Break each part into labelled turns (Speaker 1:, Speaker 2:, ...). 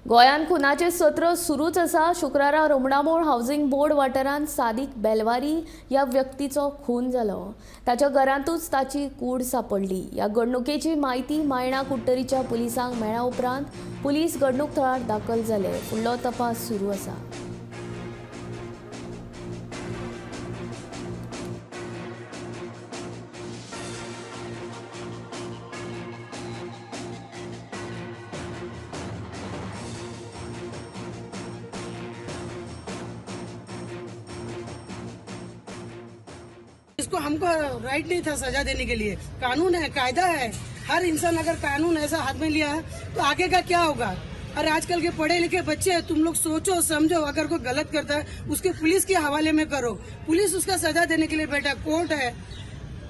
Speaker 1: गोंयांत खुनाचें सत्र सुरूच आसा. शुक्रारा रुमडामोळ हावसिंग बोर्ड वाठारांत सादिक बेलवारी ह्या व्यक्तीचो खून जालो. ताच्या घरांतूच ताची कूड सांपडली. ह्या घडणुकेची म्हायती मायणा कुडटरीच्या पुलिसांक मेळ्ळ्या उपरांत पुलीस घडणूक थळार दाखल जाले. फुडलो तपास सुरू आसा.
Speaker 2: इसको हमको राइट नहीं था सजा देने के लिए. कानून है, कायदा है. हर इंसान अगर कानून ऐसा हाथ में लिया है तो आगे का क्या होगा? और आजकल के पढ़े लिखे बच्चे हैं, तुम लोग सोचो समझो, अगर कोई गलत करता है उसके पुलिस के हवाले में करो. पुलिस उसका सजा देने के लिए बैठा, कोर्ट है,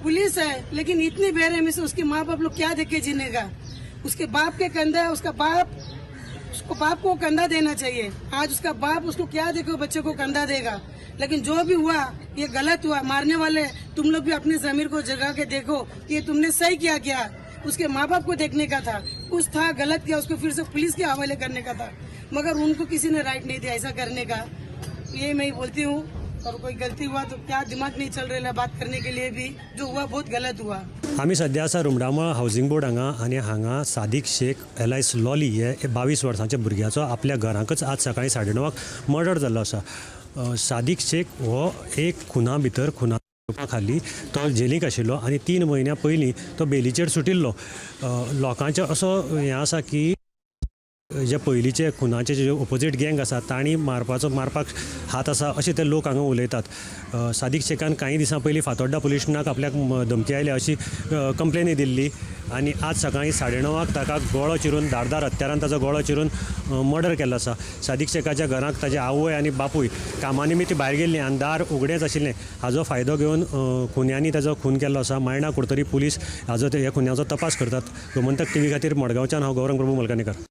Speaker 2: पुलिस है, लेकिन इतनी बेरहमी से उसके माँ बाप लोग क्या देखे जीने का? उसके बाप के कंधा है, उसका बाप, उसको बाप को कंधा देना चाहिए. आज उसका बाप उसको क्या देखो बच्चे को कंधा देगा? लेकिन जो भी हुआ ये गलत हुआ. मारने वाले तुम लोग भी अपने जमीर को जगा के देखो कि ये तुमने सही किया क्या? उसके माँ बाप को देखने का था. कुछ था गलत किया, उसको फिर से पुलिस के हवाले करने का था, मगर उनको किसी ने राइट नहीं दिया ऐसा करने का. ये मैं बोलती हूँ. और कोई गलती हुआ तो क्या दिमाग नहीं चल रहा है बात करने के लिए भी. जो हुआ बहुत गलत हुआ.
Speaker 3: आमी सद्या आसा रुमडामळ हावसिंग बोर्ड हांगा आनी हांगा सादीक शेख एलायस लॉली हे 22 वर्सांच्या भुरग्याचो आपल्या घराकच आज सकाळीं 9:30 मर्डर जाल्लो आसा. सादीक शेख हो एक खुना भितर खुना खाली तो जेलीक आशिल्लो आनी 3 म्हयन्या पयलीं तो बेलीचेर सुटिल्लो. लोकांचें असो हें आसा की जे पयलींचे खुनाचे जे ओपोजीट गँग आसा तांणी मारपाक हात आसा अशें ते लोक हांगा उलयतात. सादीक शेखान कांय दिसां पयलीं फातोड्डा पुलीस स्टेशनाक आपल्याक धमकी आयल्या अशी कंप्लेनय दिल्ली आनी आज सकाळीं 9:30 ताका गळो चिरून धारदार हत्यारान ताचो गळो चिरून मर्डर केल्लो आसा. सादीक शेखाच्या घराक ताजे आवय आनी बापूय कामा निमित्त भायर गेल्लीं आनी दार उगडेंच आशिल्लें. हाजो फायदो घेवन खुन्यांनी ताजो खून केल्लो आसा. मायणा कुडतरी पुलीस हाजो ह्या खुन्याचो तपास करतात. गोमंतक टीव्ही खातीर मडगांवच्यान हांव गौरंग प्रभू मलकानेकर.